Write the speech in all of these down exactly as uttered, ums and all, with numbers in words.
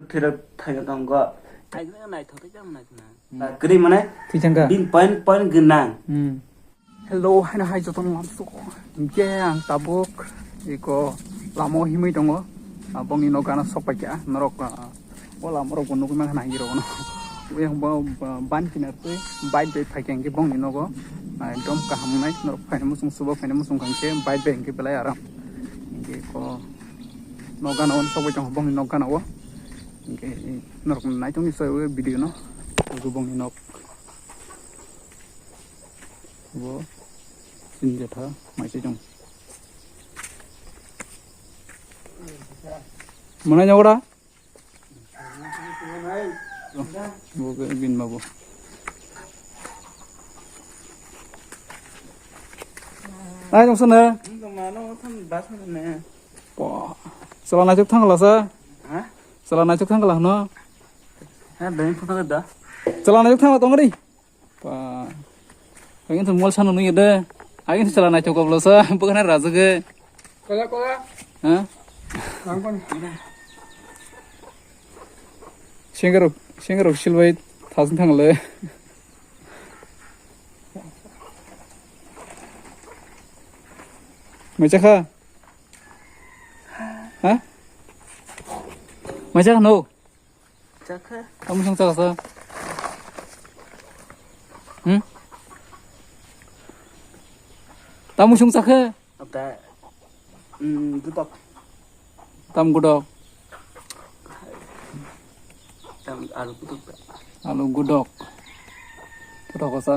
Thwirok thaio tongo. Naithok tei tamo naithok na. Hmm. Kwrwi mane. Thwi thangkha. Bin point point gwnang. Hmm. Hello, haino hai jotono lamsok. Hingke ang tabuk iko lama o himwi tongo. Ah, bongni nok gana sok paikha. Norok, ah, o lama rok bo nugwi mankha na hini rok no. Yang bo, bo, ban kinar twi bike bai phaikha hingke bongni nogo. Ah, ekdom kaham wngnai. Norok phaina muchung subo phaina muchung kha hingke bike bai hingke belai aram. Hingke ko nok gana o sok bai tongo bongni nok gana o. Hingke norok naitongni soi o video no. Tabuk bongni nok. Bo chini jatha mai se jong. Mana nyago da? Bo ke bin ma bo. Ai jong sana. Bo. Sala naithok thang lasa. Ha? Sala naithok thang la no. Ha, dai phone da. Sala naithok thang la tong ri. Pa. Agin to mol sano nui de. Agin to chala naithok koblo sa. Bukan raja ge. Kola, kola. Ha? Nangkon. Sengarok, sengarok silbai thasing thangle. Mai chakha? Ha? Mai chakha no? Chakha. Tamo sung chakha sa? Hmm? Tamo sung chakha? Abda, mm, gutok. Tam gutok. Tam alu gutok. Alu gutok. Gutok kosa.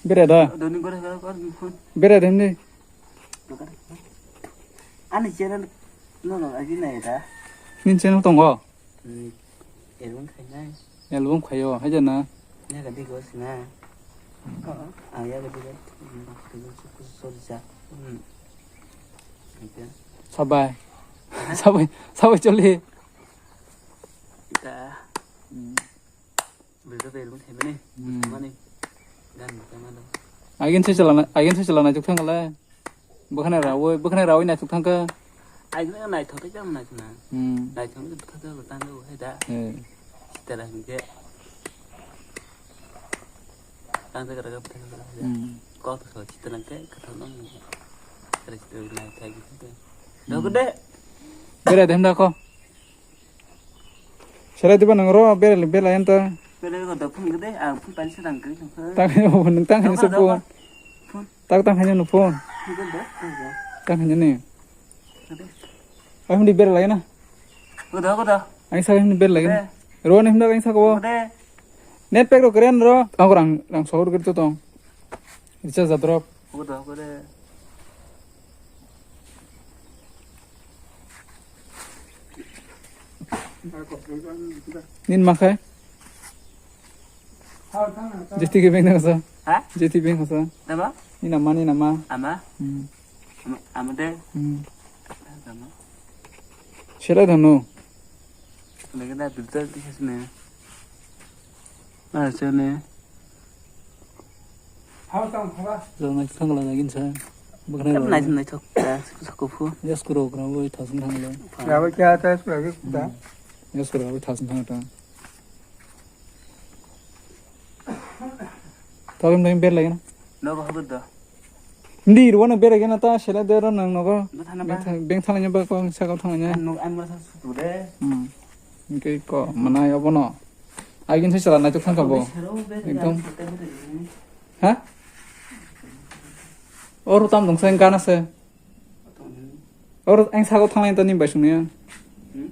Bere da. Doni gore gore gore phone. Bere da hindi. Ani channel no no agi na da. Nin channel tongo. Hmm. Album khainai. Album khayo, hai jana. Ya gadi go sina. Oh, ah ya gadi go. Sorry sa. Hmm. Sabai. Sabai, sabai choli. Ita. Hmm. Belta belta themene. Hmm. Mane. Gan mata mano. Agin se chalana, agin se chalana juk thangla. Bukhana rawi, bukhana rawi na juk thangka. Agin na naithok thai jam na na. Hmm. Naithok ni thok thok tang do hai da. Eh. Tera hingke. Tang tera ga thang da. Hmm. Ko to so chitana ke ka thang no. Tera chitana naithok. Hmm. Dok de. Bere dem da ko. Serai diba nang ro bel bel ayan ta. Bel ko da phun gede, ah, phun pan sedang ke. Tang ni bo nang tang ni se phun. Phun. Tak tang hanya nu phun. Phun da. Tang hanya ni. Gede. Ai hum di bel lagi na. Ko da ko da. Ai sa hum di bel lagi na. Ro ni hum da ai sa ko. Gede. Net pack ro keren ro. Ang rang rang sohor gede to tong. Recharge drop. Ko da ko da. Nin ma khai? Jeti ke beng nang sa? Ha? Jeti beng sa? Dama? Ni nama, ni nama? Ama? Hmm. Ama, ama de. Hmm. Dama? Sela dano. Lagi da dudar di sini. Ah, sini. Jang naithok thangla nagin sa. Bukhna rok. Naithok naithok ta, soko phu. Yes, kuro kuro bo thasung thangla. Ya, ba kya ta, sura ke kuda. Yes, kuro bo thasung thangta. Tawim nang ber lagi na. No, ba hagud da. Ndi, ruwa na ber lagi na ta, sela de ro nang nogo. Beng thang, beng thang nya ba ko, sakal thang nya. An no, an ma sa su tu de. Hmm. Oke, ko, mana ya bono. Agin se chala naithok thangka bo. Ekdom. Ha? Oro tam dong sa gana se. Oro ang sago thanglai ta nim bai sungni. Hmm?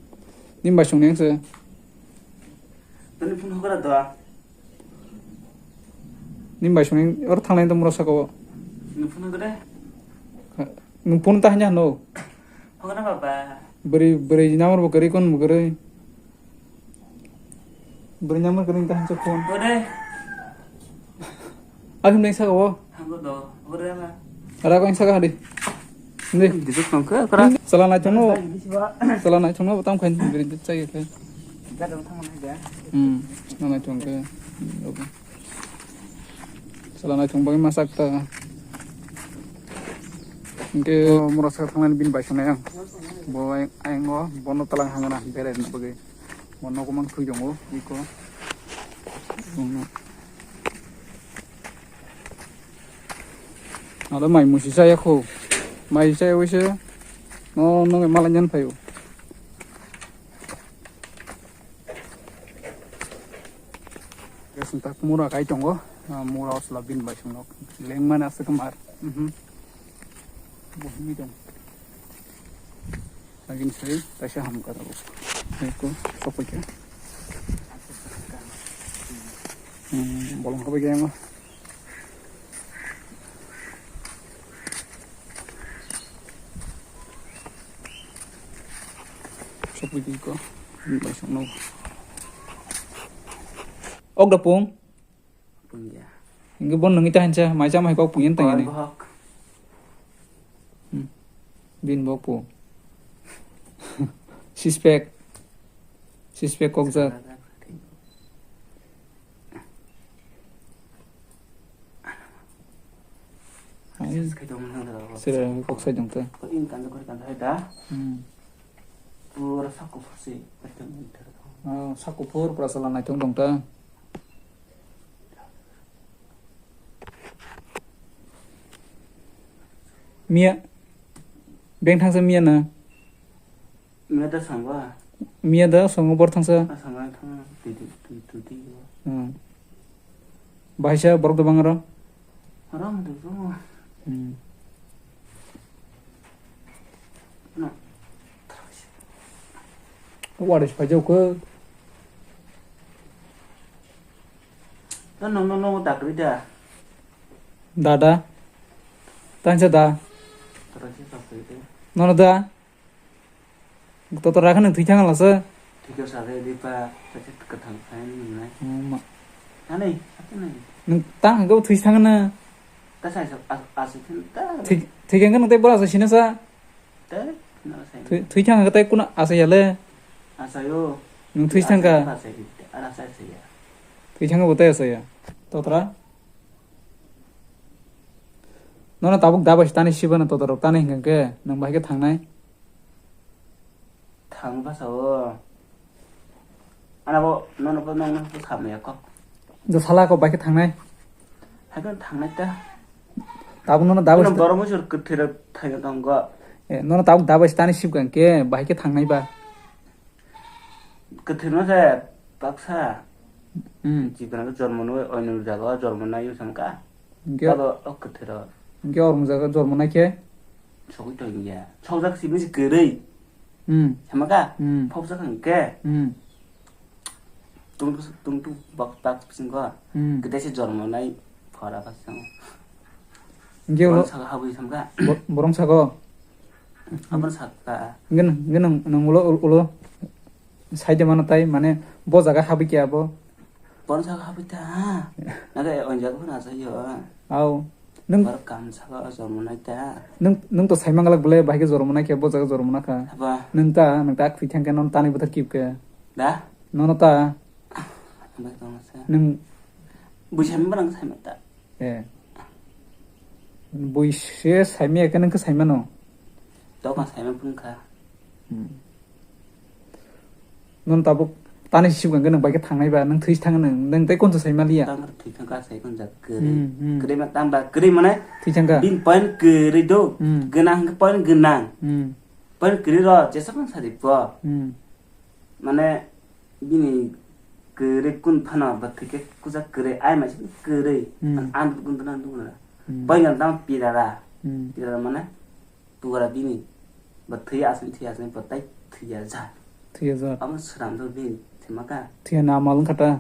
Nim bai sungni ang se. Tani phone hokra da. Nim bai sungni oro thanglai ta mura sago. Ni phone hokra? Nung phone ta hanya no. Hokra baba. Beri beri namar bo kari kon bo kari. Beri namar kari ta hanse phone. Ode. Aku neng saka wo. Aku do. Ode ma. Ada ko saka hadi. Ni. Di tu tong ke kra. Chala naithok no. Chala naithok no tam khain beri chai ke. Ga dong thang na ga. Hmm. Chala naithok ke. Chala naithok bai masak ta. Hingke o mura saka thangnani bini bai songnai ang. Bo ayang, ayang o bono twlang hangna berai bagwi. Bo nogo mang thwi tongo iko. Alo mai musi saya kho. Mai saya wise. No, no, malai nyan phayo. Guys, tak mura kai tongo. Ah, mura osla bin bai songno. Lengmani aswk mar. Mhm. Bo himi tong. Lagin sri, taisa hamkar abo. Eko, sokoi khe. Hmm, bolong khabai khe amo. Sokoi di ko. Bai songno. Ok da pung. Pungya. Hingke bo nungwi ta hinsa, mai chama hai kok pungyan tang Oi, ini. Bohok. Hmm. Bin bok po. Sispek. Sispek kok jak. Hai. Sira kok sai dong ta. Ko in kan ko kan da. Hmm. Pura saku pasi. Oh, saku pur pura sala nai tong dong ta. Miya, beng thangsa miya na? Miya da sangwa. Miya da sangwa bor thangsa? A sangwa thang, tui, tui, tui, tui, tui. Hmm. Bahaisa borok da bang aro? Aro ang dui bang. Hmm. No. Waris paijak khe. No, no, no, no, dakri da. Dada. Tansa da. Tara se dakri da. Nono da. Totora kheno thwi thang lasa. Thwi khe sa de di pa, sa se kathang phain nai. Oh, ma. Ani, apa nai? Nung tang hangkhe thwi thang na. Ta sai sa, as, as, ta. Thwi, thwi khangkhe nung tei bora sa sina sa. Tei, na sai. Thwi, thwi khangkhe tei kuna asa ya le. Asa yo. Nung thwi thang ka. Asa, asa, asa ya. Thwi khangkhe bo tei asa ya. Totora. Nono tabuk da bai tani siba na totora tani hingkhe nung bai khe thangnai. Thang basa o. Ana bo, nono bo, nono bo samaya kok. Do sala ko bai khe thangnai. Hai khe thangnai ta. Tabuk nono da bai. Nono borok muchur kwthwi rok thaiga tongo. Eh, nono tabuk da bai tani sibkang khe bai khe thangnai ba. Kwthwi no se baksa. Hmm. Chikon jormo no oino jaga o jormo nai samka. Hingke. Abo o kwthwi rok. Hingke orong jaga jormo nai khe. Sogwi tong ya. Sojak simi se kwrwi. Hmm. Samaka? Hmm. Phobjak hingke. Hmm. Tung, tung, tung, bak, bak, bisingo. Hmm. Kwtwi se jormo nai phora bak sang. Hingke borong ulo saka habwi samka. Bo-, borong sako. Aboni saka. Hingke nang, hingke nang, nang ulo, ulo, ulo. Saide mano tai, mane, bo jaga habwi khe abo. Borong saka habwi ta. Naga onjago na sayo. Au. Nung, borok kam saka jormo nai ta. Nung, nung to sai manglak bole, bahai khe jormo nai khe, bo jaga jormo na kha. Haba. Nung ta, nung ta kwthwi thang khe, non tani bwthar kip khe. Da? Nono ta. Haba tong sa. Nung. Buisam barang sai mata. Eh. Buise sai maya khe nung khe sai mano. Tokma sai ma phung kha. Hmm. Nung tabuk tani sibuk hwnkhe nung bai khe thangnai ba, nung thwi thang nung, nung tei konsa sai maliya. Tang thwi thang ka sai konsa kwrwi. Hmm, hmm. Kwrwi ma tang ba kwrwi mane. Thwi thang ka. Bin point kwrwi do. Hmm. Gwnang hwnkhe point gwnang. Hmm. Point kwrwi ro jesa phang sadi po. Hmm. Mane bini kwrwi kun phano ba thwi khe kusa kwrwi ai mai kwrwi. Hmm. An kun phano dungna. Hmm. Point gwnang tang pirara. Hmm. Pirara mane. Tuara bini ba thwi asni, thwi asni, ba tai thwi ya ja. Thwi ya ja. Amo sram do bini thwi maka. Thwi ya na mal khata.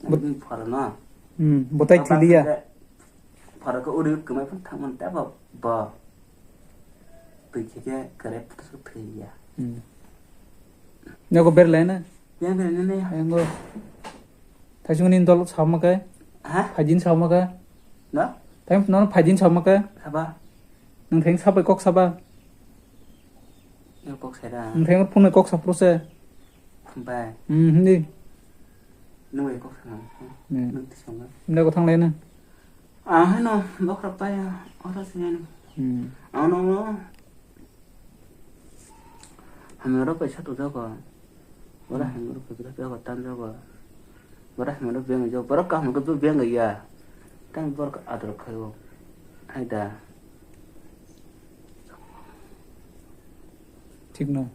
Bini phara no. Hmm, bo tai thwi liya. Phara ko uri kwmai phun thang man ta ba, ba. Twi khe khe kare putus thwi ya. Hmm. Nyago ber lai na? Yang ber ne ne. Yang go. Thai sung ni dol sa ma kai? Ha? Phai din sa ma kai? No? Thai no phai din sa ma kai? Saba. Nung theng sabai kok saba. Yo kok sai da. Nung theng phone kok sa pro se. Bai. Hmm, hindi. Nung bai kok sa na. Hmm. Nung ti song. Nda ko thang lai na. Ah, hano, bokra pa ya. Ora sini. Hmm. Ano no hamya rok bai satu jago. Wala hamya rok bai satu jago, tan jago. Wala hamya rok beng jago. Borok kaham khe beng ya. Tan borok ador khayo. Aida. Thik no.